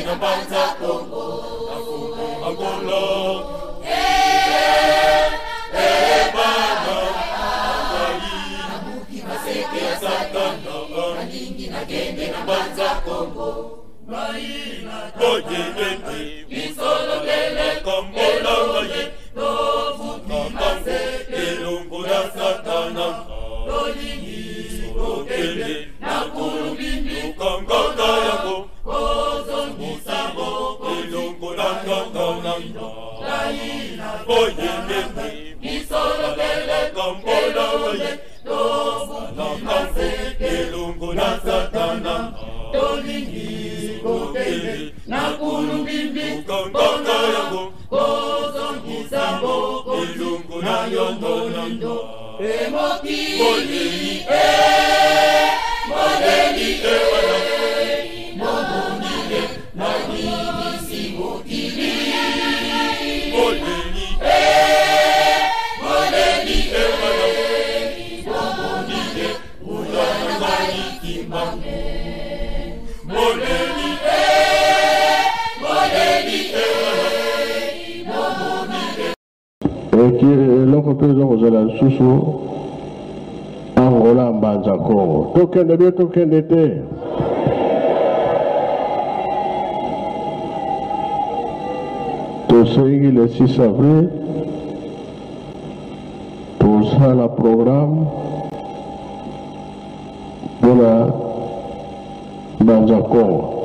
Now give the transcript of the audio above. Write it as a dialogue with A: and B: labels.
A: na Mbanza Kongo na Mfumu Angola. Bana ngai
B: Nabuki maseke
A: ya Satana,
B: nalingi nakende na Mbanza Kongo.
A: Boyeyende
B: Bisolobele
A: makambo na ngai
B: tobuki
A: makambo
B: maseke
A: elongo na Satana.
B: Tolingi
A: Kokende
B: na Kulubimbi
A: lokangaka yango
B: kozongisa bokonzi
A: elongo na Satana.
B: Ngai na
A: Boyeyende
B: Bisolobele
A: makambo na ngai
B: tobuki
A: makambo
B: maseke
A: elongo na Satana.
B: Tolingi kokende na Kulubimbi
A: Lokangaka yango
B: kozongisa bokonzi
A: elongo
B: na
A: na
B: yo
A: Satana.
B: molindo emokili
A: Moleli
B: moleli
A: ewana
B: momonile nabimisi mokili
A: moleli
B: moleli
A: ewana
B: momonile uya na ngai Kimbangu
A: moleli
B: moleli
A: ewana
B: momonile.
C: Eki eloko mpe eza kozala lisusu Angola Mbanza Kongo. Tokende bie tokende te. Tosengi le 6 avril tosala programme mpona Mbanza Kongo.